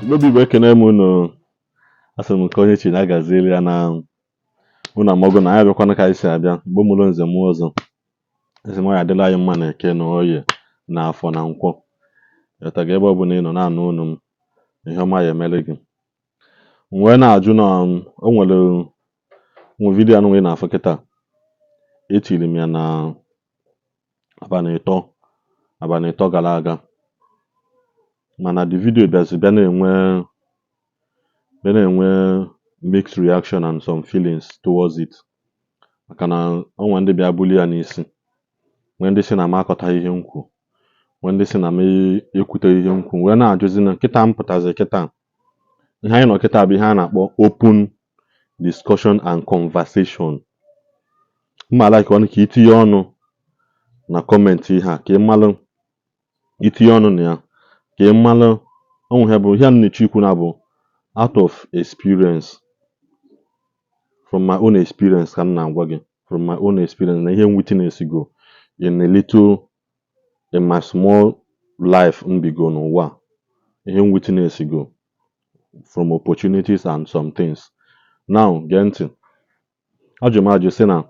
Igbo bụ Igbo, ekene m unu. Asị m nke onye chi na agazieli ya na unu amago na anyị abịakwana ka anyị si abịa. Igbo mụrụ nze mụọ ọzọ, ezi m ya adịla anyị mma na Eke na Oye na Afọ na Nkwọ. Ghọtago? Ebe ọbụla ị nọ na-anụ unu m, ihe ọma ya emere gị. M wee na-ajụ na o nwere nwe video anụ ị na-afụ kịta. Etiri m ya na abalị 3 gara aga, mana the video bịazi bịa na-enwe mixed reaction and some feelings towards it, maka na o nwere ndị bịa bulie ya n'isi, nwee ndị sị na m akọtaghị ihe m kwu, nwee ndị sị na m ekwuteghị ihe m kwu. Wee na-ajụzi na kịta m pụtazi kịta, ihe anyị nọ kịta bụ ihe a na-akpọ open discussion and conversation. Mma like ọnụ ka itinye ọnụ na comment ihe a, ka ị malụ itinye ọnụ na ya, ka ị malụ onwe ihe bụ ihe a m na-eche ikwu, na bụ out of experience, from my own experience ka m na-agwa gị, from my own experience na ihe m witness go in a little, in my small life m bigo n'ụwa a, ihe m witness go from opportunities and some things. Now gee ntị. Ajụ m ajụ sị na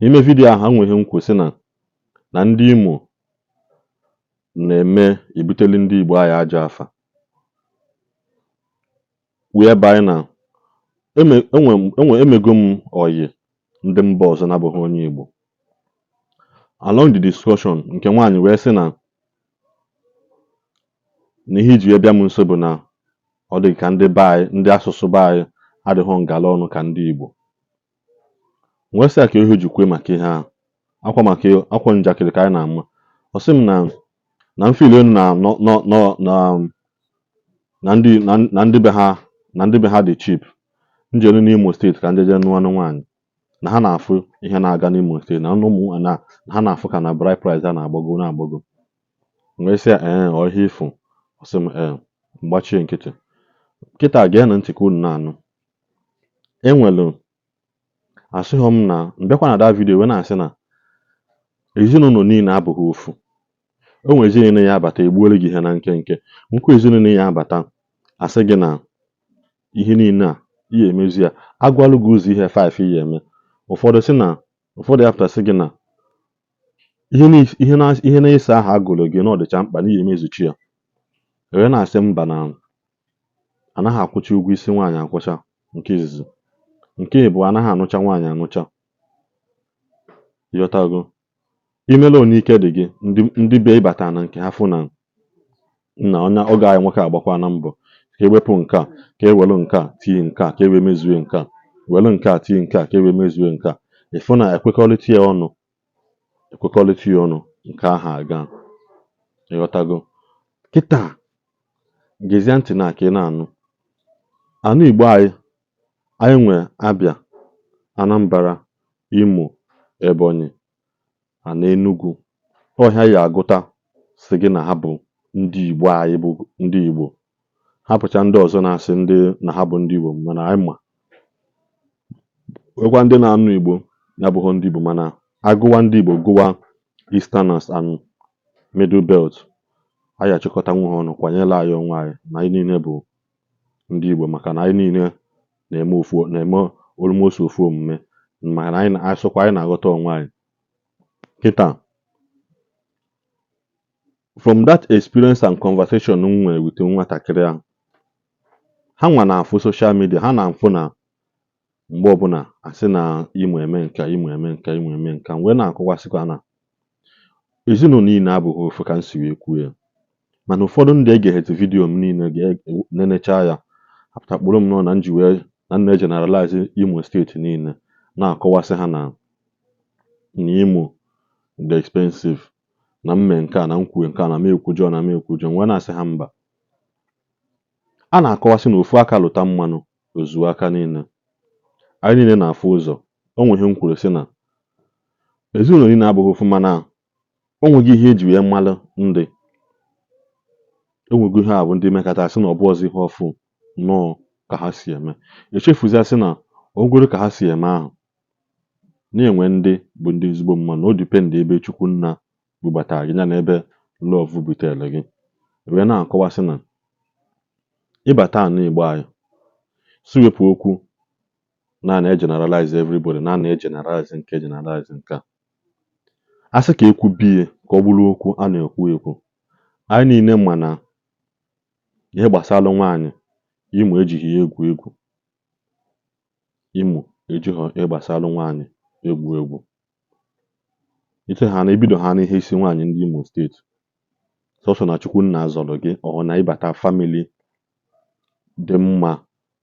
n'ime video ahụ anwe ihe m kwu sị na ndị Imo na-eme ebuteli ndị Igbo anyị ajọ afa, whereby na eme enwe enwe emego m oyi ndị mba ọzọ na-abụghị onye Igbo. Along the discussion, nke nwaanyị wee sị na ihe iji wee bịa m nso bụ na ọ dị ka ndị be anyị, ndị asụsụ be anyị adịghị ngala ọnụ ka ndị Igbo. M wee sị ya ka ihe o ji kwue maka ihe ahụ akwa, maka akwa njakịrị ka anyị na-ama. Ọ sị m na m feel na nọ nọ nọ na na ndị na ndị be ha, na ndị be ha dị cheap njelu n'Imo Steeti ka njeje nụọ anụ nwaanyị, na ha na-afụ ihe na-aga n'Imo Steeti, na ụmụ na ha na-afụ ka na bride price a na-agbago na-agbago. M wee sị ya, ee, ọ ihe ịfụ? Ọ sị m ee. Mgbachie nkịtị. Kịta geenụ ntị ka unu na-anụ. Enwelu asịghọ m na mbịakwa na that video wee na-asị na ezinụlọ niile abụghị ofu. O nwere ezinụlọ ya abata egbuole gị ihe na nkenke nkwa, ezinụlọ ya abata asị gị na ihe niile a ihe emezu ya, agwalụ gị ụzọ ihe 5 ihe eme. Ụfọdụ sị na ụfọdụ ya pụta sị gị na ihe na-ese ahụ agụrụ gị na ọ dịcha mkpa na ihe emezuchi ya. Wee na-asị mba, na anaghị akwụcha ụgwọ isi nwaanyị akwụcha. Nke izizi. Nke ịbụọ, anaghị anụcha nwaanyị anụcha. Ịghọtago? Imele one ike dị gị, ndị be ịbata na nke ha fụ na nna onye oge anyị nwoke agbakwa na mbọ ka ewepụ nke a, ka e welu nke a tinye nke a, ka e wee mezue nke a, welu nke a tinye nke a, ka e wee mezue nke a. Ịfụ na ekwekọrịta ya ọnụ, ekwekọrịta ya ọnụ, nke ahụ aga. Ịghọtago? Kịta gezie ntị na ka ị na-anụ anụ Igbo anyị. Anyị nwe Abia, Anambra, Imo, Ebonyi na Enugu. Ọhịa ya agụta sị gị na ha bụ ndị Igbo. Anyị bụ ndị Igbo, hapụcha ndị ọzọ na-asị ndị na ha bụ ndị Igbo, mana anyị ma nwekwa ndị na-anụ Igbo na-abụghị ndị Igbo. Mana agụwa ndị Igbo, gụwa Easterners and Middle Belt, anyị achịkọtanwu ha ọnụ, kwanyere anyị onwe anyị na anyị niile bụ ndị Igbo, maka na anyị niile na-eme ofu, na-eme almost ofu omume, maka na anyị na-asụkwa, anyị na-aghọta onwe anyị. Kịta, from that experience and conversation m nwere with nwatakịrị ahụ, ha nwa na-afụ social media, ha na-afụ na mgbe ọbụla asị na Imo eme nke a, Imo eme nke a, Imo eme nke a. M wee na-akọwasịkwa na ezinụlọ niile abụghị ofu ka m si wee kwuo ya. Mana ụfọdụ ndị egegheti video m niile nenecha ya, apụta kpụrụ m nọ na m ji wee na m na-egeneralize Imo Steeti niile, na-akọwasị ha na Imo dị expensive, na m mee nke a, na m kwuo nke a, na m ekwujọ, na m ekwujọ. M wee na-asị ha mba, a na-akọwasị na ofu aka lụta mmanụ ozuo aka niile, anyị niile na-afụ ụzọ. O nwere ihe m kwuru sị na ezinụlọ niile abụghị ofu, mana o nweghị ihe eji wee malụ ndị enwego ihe a bụ ndị mekata sị na ọ bụ ọzọ ihe ọfụ nnọọ ka ha si eme, echefuzia sị na ọgwụgoro ka ha si eme ahụ na-enwe ndị bụ ndị ezigbo mmadụ. O depend ebe Chukwu nna bubatara gị ya na ebe love butere gị. Wee na-akọwasị na Ịbata ana Igbo anyị, si wepụ okwu na a na-egeneralize everybody, na a na-egeneralize nke, generalize nke a. A sị ka ekwubie ka ọ bụrụ okwu a na-ekwu ekwu. Anyị niile ma na ihe gbasara nwaanyị, Imo ejighị ya egwu egwu. Imo ejighọ ihe gbasara nwaanyị egwu egwu. Ite ha na ebido ha n'ihe isi nwaanyị ndị Imo Steeti. Sọsọ na Chukwu nna zọrọ gị ọ na ịbata family dị mma,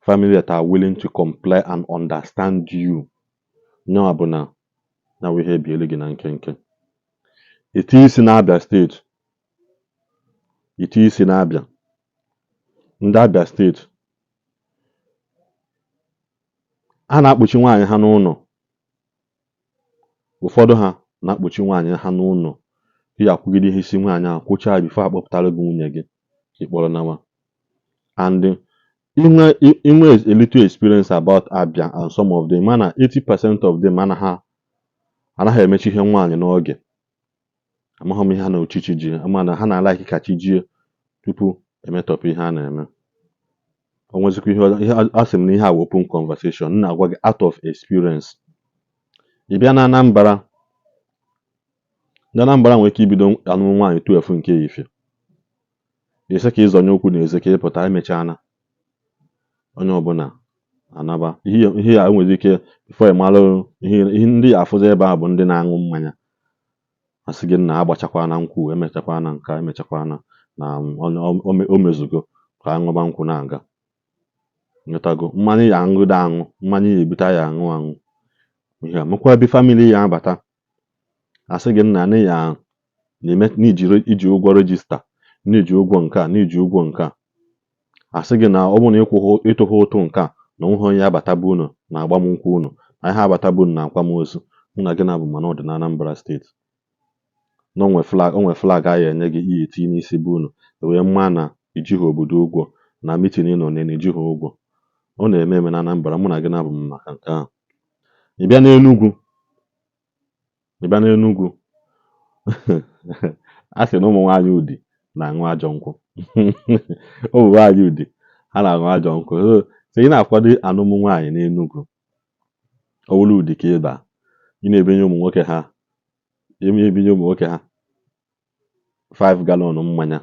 family that are willing to comply and understand you. Nyawa bụ na ya bụ ihe ebiele gị na nkenke. Ite isi na Abia Steeti, ite isi na-Abia, ndị Abia Steeti a na-akpọchi nwaanyị ha n'ụlọ. Ụfọdụ ha na-akpọchi nwaanyị ha n'ụlọ. Ị ga-akwụgide ihe isi nwaanyị ahụ kwụchaa ya before akpọpụtara gị nwunye gị ka ị kpọrọ nawa. And inwe a little experience about Abia and some of them, mana 80% of them anaghị emechi ihe nwaanyị n'oge. Amaghị m ihe ha na ochichi ji mana ha na-alike ka chi jie tupu emetọpụ ihe a na-eme. O nwezikwa ihe ihe asị m na ihe a wụ open conversation m na-agwa gị out of experience. Ị bịa na Anambra, ndị Anambra nwere ike ibido alụmụ nwaanyị 12 nke ehihie. Ị sị ka ịzọnye ụkwụ n'ezi ka ị pụta, emechaana. Onye ọbụla anaba. Ihe a nwere ike before ị malụ ihe ndị ya afụzi ebe ahụ bụ ndị na-aṅụ mmanya. Asị gị nna agbachakwana nkwụ, emechakwana nke a, emechakwana na o mezugo ka aṅụba nkwụ na-aga. Ịghọtago? Mmanya ya aṅụgodo aṅụ, mmanya ya ebute ya aṅụ aṅụ. Ihe a mekwa ebe family ya abata. Asị gị nna na ya na-eme n'iji iji ụgwọ register, n'iji ụgwọ nke a, n'iji ụgwọ nke a. Asị gị na ọ bụrụ na ịkwụghị ịtụghị ụtụ nke a, na onweghị onye ya abata be unu na agbamnkwụ unu, na ihe abata be unu na akwamozu. Mụ na gị na-abụ mana ọ dị na Anambra Steeti. Na o nwe flag a ya enye gị iyi etinye n'isi be unu wee maa na ijighị obodo ụgwọ, na meeting ị nọ na ya na ijighị ụgwọ. Ọ na-eme eme na Anambra, mụ na gị na-abụ maka nke ahụ. Ị bịa n'Enugwu, ị bịa n'Enugwu, a sị na ụmụ nwaanyị Udi na-aṅụ ajọ nkwụ. Ụmụ nwaanyị Udi ha na-aṅụ ajọ nkwụ. So ị na-akwado alụmụ nwaanyị n'Enugwu, ọ bụrụ Udi ka ị baa, ị na-ebinye ụmụ nwoke ha, ị na-ebinye ụmụ nwoke ha 5 gallon mmanya,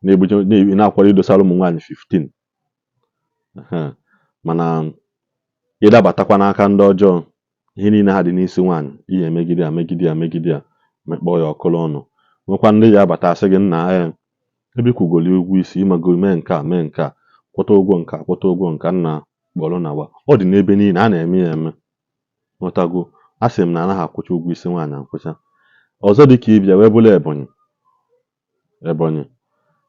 na-ebuje na-akwado idosara ụmụ nwaanyị 15. Mana ịdabatakwa n'aka ndị ọjọọ, ihe niile ha dị n'isi nwaanyị, ị ga-emegide ya, megide ya, megide ya, mekpọọ ya ọkụlụ ọnụ. Nwekwa ndị ya abata asị gị nna ebe ị kwụgoro ụgwọ isi ịmago mee nke a, mee nke a, kwụta ụgwọ nke a, kwụta ụgwọ nke a, nna kpọrọ nawa. Ọ dị n'ebe niile a na-eme ya eme. Ghọtago? Asị m na anaghị akwụcha ụgwọ isi nwaanyị akwụcha. Ọzọ dị ka ibia wee bụrụ Ebonyi. Ebonyi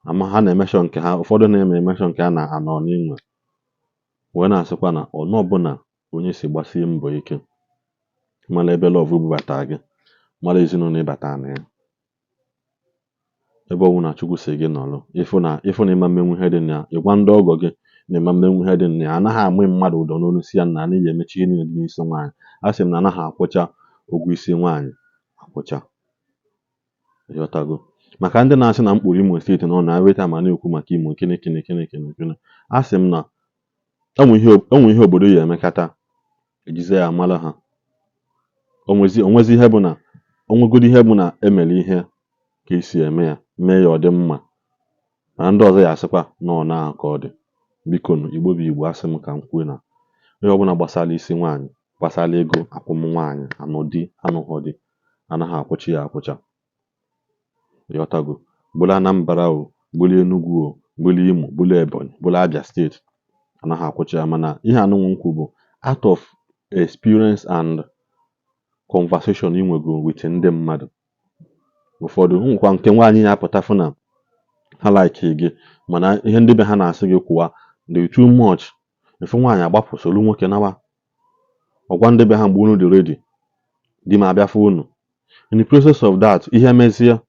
ama ha na-emeshọ nke ha, ụfọdụ na-eme emeshọ nke ha na anọ n'inwe wee na-asịkwa na ọnụ ọbụla onye si gbasie mbọ ike, mara ebe love bubata gị, mara ezinụlọ ịbata na ya, ebe ọbụla Chukwu si gị nọrọ, ịfụ na ịma mmenwu ihe dị na ya, ịgwa ndị ọgọ gị na ịma mmenwu ihe dị na ya. Anaghị amị mmadụ ụdọ n'olu si ya nna na ị ga-emechi ihe niile dị n'isi nwaanyị. A sị m na anaghị akwụcha ụgwọ isi nwaanyị akwụcha. Ịghọtago? Maka ndị na-asị na mkpụrụ Imo Steeti na ọ na every time a na-ekwu maka Imo kene kene kene kene kene, a sị m na o nwe ihe obodo ya emekata ejizie ya mara ha. O nwezi ihe bụ na onwegodi ihe bụ na emere ihe ka esi eme ya, mee ya ọ dị mma, mana ndị ọzọ ya asịkwa na ọ na ka ọ dị. Biko nụ, Igbo bụ Igbo, asị m ka m kwuo na ihe ọbụla gbasara isi nwaanyị, gbasara ego akwụm nwaanyị, anụ di anụghọ di, anaghị akwụcha ya akwụcha. Ịghọtago? Bụrụ Anambra o, bụrụ Enugu o, bụrụ Imo, bụrụ Ebonyi, bụrụ Abia Steeti, anaghị akwụcha ya. Mana ihe anụnwụ m kwu bụ out of experience and conversation ị nwego with ndị mmadụ. Ụfọdụ nwekwa nke nwaanyị ya apụta fụ na ha like gị, mana ihe ndị be ha na-asị gị kwụwa dị too much. Ịfụ nwaanyị agbapụ soro nwoke nawa, ọgwa ndị be ha mgbe unu dị ready, di m abịa fụ unu. In the process of that, ihe mezie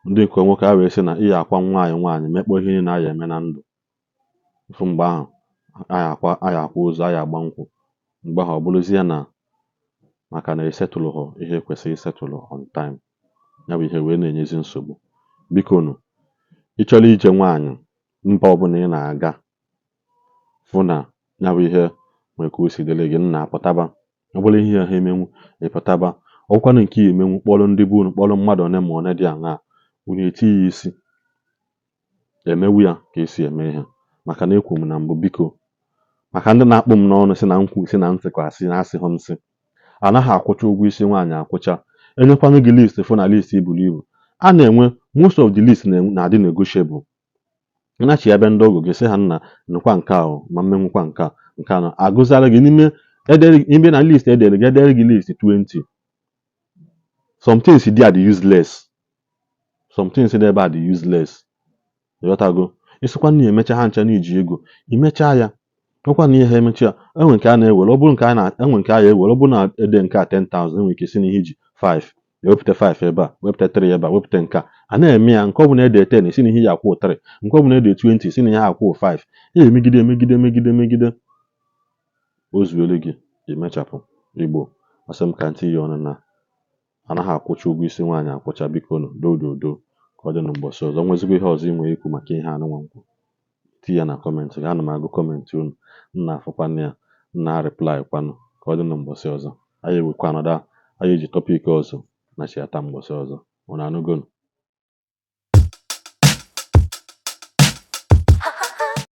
ndị nke nwoke a wee sị na ị ya akwa nwaanyị nwaanyị mekpọ ihe niile a ya eme na ndụ. Ịfụ mgbe ahụ aya akwa ozu, aya agba nkwụ. Mgbe ahụ ọ bụrụzie na maka na esetụlụghọ ihe ekwesịrị isetụlụ on time, ya bụ ihe wee na-enyezi nsogbu. Biko nụ, ị chọrọ ije nwaanyị Mba ọbụla ị na-aga, fụ na ya bụ ihe nwere ka o si dịrị gị, nna, pụtaba. Ọ bụrụ ihe ha emenwu, ị pụtaba. Ọkwanụ nke ya emenwu, kpọrọ ndị be unu, kpọrọ mmadụ one ma one dị aṅaa, unu eti ya isi emewu ya ka esi eme ihe. Maka na ekwu m na mbụ, biko, maka ndị na-akpụ m n'ọnụ si na nkwu, si na ntị kwa asị na asị hụ nsị, anaghị akwụcha ụgwọ isi nwaanyị akwụcha. Enyekwanụ gị list, fụ na list buru ibu, a na-enwe most of the list na-adị negotiable. Nnachi ebe ndị ọgọ gị sị ha, nna, nụkwa nke ahụ, ma mmenwukwa nke a, nke a na agụzara gị n'ime edere ime na list edere gị, edere gị list 20. Some things dị a dị useless, some things dị ebe a dị useless. Ịghọtago? Ịsịkwa na emecha ha ncha na iji ego imechaa ya, ọkwa na ihe ha emecha ya. Enwe nke a na-ewere, ọ bụrụ nke a na enwe nke a ya ewere, ọ bụrụ na ede nke a 10,000, enwere ike si na ihe iji 5, ewepụta 5 ebe a, wepụta 3 ebe a, wepụta nke a. A na-eme ya, nke ọ bụla ede 10, si na ihe ya akwụ 3, nke ọ bụla ede 20, si na ihe akwụ 5. Ya emegide, emegide, emegide, emegide, o zuelu gị emechapụ. Igbo, asị m ka ntị ya ọnụ na anaghị akwụcha ụgwọ isi nwaanyị akwụcha. Biko nụ, dododo, ka ọ dị na mbọsị ọzọ. Nwezigbo ihe ọzọ ị nwere ikwu maka ihe anụnwa nkwu, tinye ya na comment gị. Ana m agụ comment unu, m na-afụkwanụ ya, m na-reply kwanụ. Ka ọ dị na mbọsị ọzọ, anyị ewekwa anọda, anyị eji topic ọzọ na chiata mbọsị ọzọ. Unu anụgonu.